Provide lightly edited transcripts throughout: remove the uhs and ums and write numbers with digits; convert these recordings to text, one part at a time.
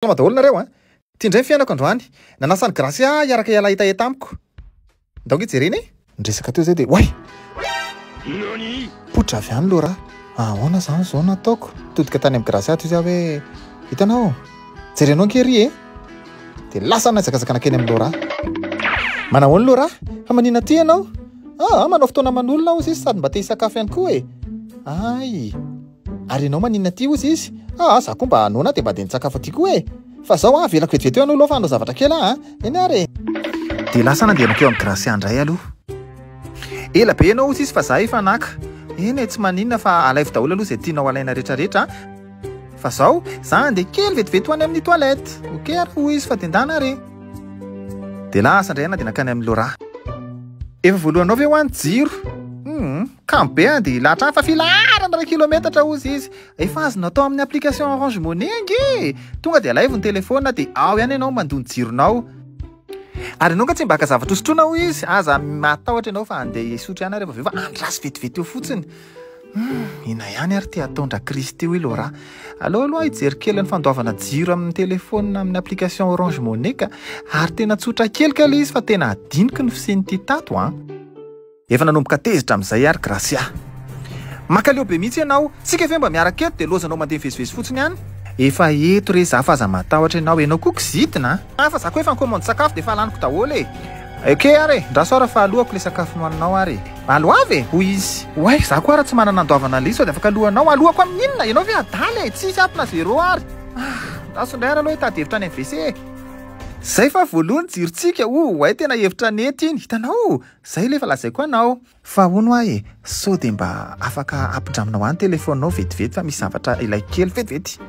Salama daholo nareo a! Ty indray ny fiainako androany. Nanasa an'i Gracia aho hiaraka hiala hetaheta amiko. Ndao nge jerena e! Niresaka teo zay dia oay! Poitra avy any Laura. Ahoana zany zao no ataoko? Nitodika tany amin'i Gracia toy izay aho hoe, hitanao? Jerenao ange ry e! Dia lasa nihazakazaka nankeny amin'i Laura. Manahoana Laura? Fa maninona aty ianao? Ah, manao fotoana aman'olona aho hozy izy sady mba te hisakafo ihany koa e! Ay! Ary ianao maninona aty hozy izy? Aa, za koa mba noana dia mba andeha nitsakafo aty koa e! Fa zao an, avelako vetivety eo ianao aloha fa hanao zavatra kely aho an! Eny ary e! Dia lasa nandeha nankeo amin'i Gracia indray aloha. Ela be ianao hozy izy fa za efa naka. Eny e, tsy maninona fa alaivo daholo aloha izay tianao alaina rehetrarehetra an! Fa zao, za handeha kely vetivety ho any amin'ny toilette. Ok ary hoy izy fa dia ndana ary e! Dia lasa indray aho nandeha nankany amin'i Laura. Efa voalohanao ve hoa ny jiro? Hum, kamo be an, dia hilahatra any fa filaharana iray kilometatra hozy izy. Efa azonao atao amin'ny application Orange Money ange e! Tonga dia alaivo ny telephone dia ao ihany ianao mandoa ny jironao. Ary ianao nga tsy mba haka zavatra hosotroina hoy izy? Aza matahotra ianao fa handeha hisotro ihany aho rehefa avy eo fa andraso vetivety eo fotsiny. Hum, inona ihany ary ity ataon-dRakristy hoy Laura. Aleo aloha hijery kely ny fandoavana jiro amin'ny telephone amin'ny application Orange Money ka. Ary tena tsotra kely ka ilay izy fa tena adinoko ny fisian'ity tato an. Efa nanomboka tezitra amin'izay ary Gracia. Mankaleo be mihitsy ianao, tsika ve mba miaraka eto dia lozanao mandeha mivezivezy fotsiny any. Efa eto re za fa aza matahotra ianao, ianao koa kizitina an. Fa za koa efa ni-commande sakafo dia efa laniko daholo e. Ok ary e, ndraso ary fa alohako ilay sakafo nohaninao ary e. Aloavy e! Hoy izy. Oay, za koa ary tsy manana andoavana an'ilay izy sao dia afaka alohanao. Alohako amin'ny inona? Ianao ve adala e? Tsisy ato na zéro ary. Ah, ndraso indray ary aloha hitady hevitra any amin'ny WC e. Zay fa voaloha ny jirontsika. Oay, tena hevitra nety iny. Hitanao? Zay ilay efa lazaiko anao. Fa hono hoa e, sao dia mba afaka ampindraminao ahy ny telefaoninao vetivety fa misy zavatra ilaiko kely vetivety.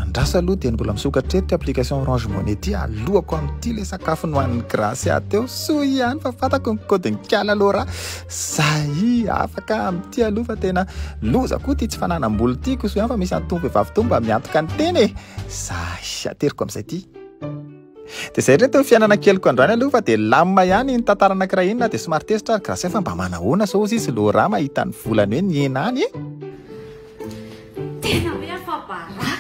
Andraso aloha dia mbola misokatra eto ity application Orange Money ity, alohako amin'ity ilay sakafo nohanin'i Gracia teo, soa ihany fa fantako ny code-n'i Kala Laura, zay afaka amin'ity aloha fa tena loza koa ity tsy fananam-bola ity, koa soa ihany fa misy an'itony vehivavy itony mba miantoka ny tena e, zay ateriko amin'izay ity. Dia izay ry reto ny fiainana keliko androany aloha fa dia lamina ihany iny tantara anankiray iny na dia somary tezitra ary Gracia fa mba manahoana sao hozy izy Laura mahita ny volany hoe nihena any e! Tena hoe afa-baraka!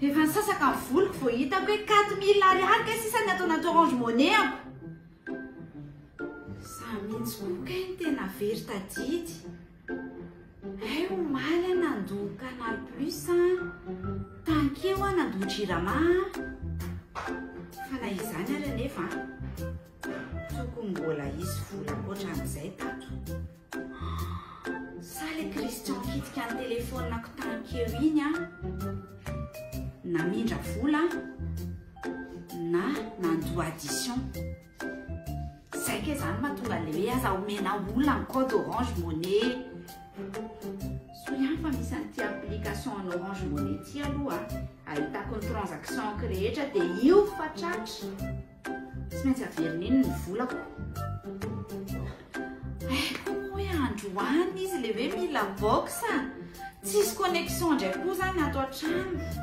Efa nisasaka ny voloko vao hitako hoe 4000 ariary kay sisa ny ato anaty orange money-ako. Za mihitsy koa kay no tena very tadidy. Hay omaly aho nandoa canal plus an, tankeo aho nandoa jirama an. Fa na izany ary anefa an, tokony mbola hisy vola ankoatran'izay tato. Sa le Christian kitika ny telephone-ko tankeo iny an, namindra vola na nandoa addition. Zay kay zany mahatonga an'le hoe aza omena olona ny code orange money. Soa ihany fa misy an'ity application an'i orange money ity aloha ahitako ny transaction-ko rehetra dia io fa tratra. Tsy maintsy averina iny ny volako. Haiko moa hoe androany izy le hoe mila box. Tsisy connexion indray koa zany ato an-trano.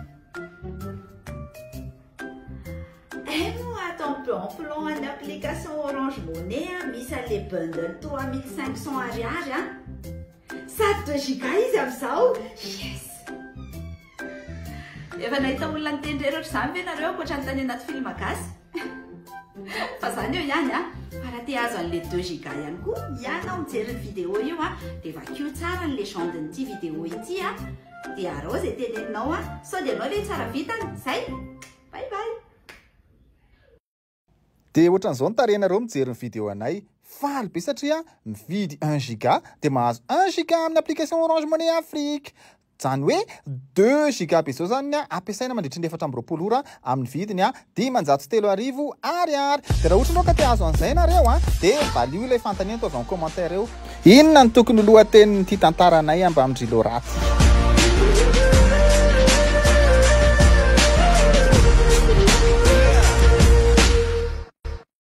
Hay moa ato en plan an'ny application Orange Money misy an'le bundle 3500 ariary an! Sady 2 giga izy amin'izao! Yes! Efa nahita olona niteny irery ohatr'izany ve nareo ankoatra ny tany anaty film gasy? Fa zany eo ihany an! Fa raha te hahazo an'le 2 giga ihany koa ianao mijery ny vidéo io an, dia vakio tsara ny légende-n'ity vidéo ity an, dia arao izay teneninao an, sao dia ianao ilay tsara vintana! Zay! Bye bye! Dia ohatran'izao ny tarehinareo mijery ny vidéo anay. Faly be satria mividy un giga dia mahazo un giga amin'ny application Orange Money Afrique. Izany hoe deux giga be izao izany ny ampiasaina mandritry ny 24 ora amin'ny vidiny 3500 ariary. Dia raha ohatra ianao ka te hahazo an'izay nareo dia valio ilay fanontaniana ataovy en commentaire eo. Inona no tokony ho lohatenin'ity tantaranay ambamin-dry Laura ty?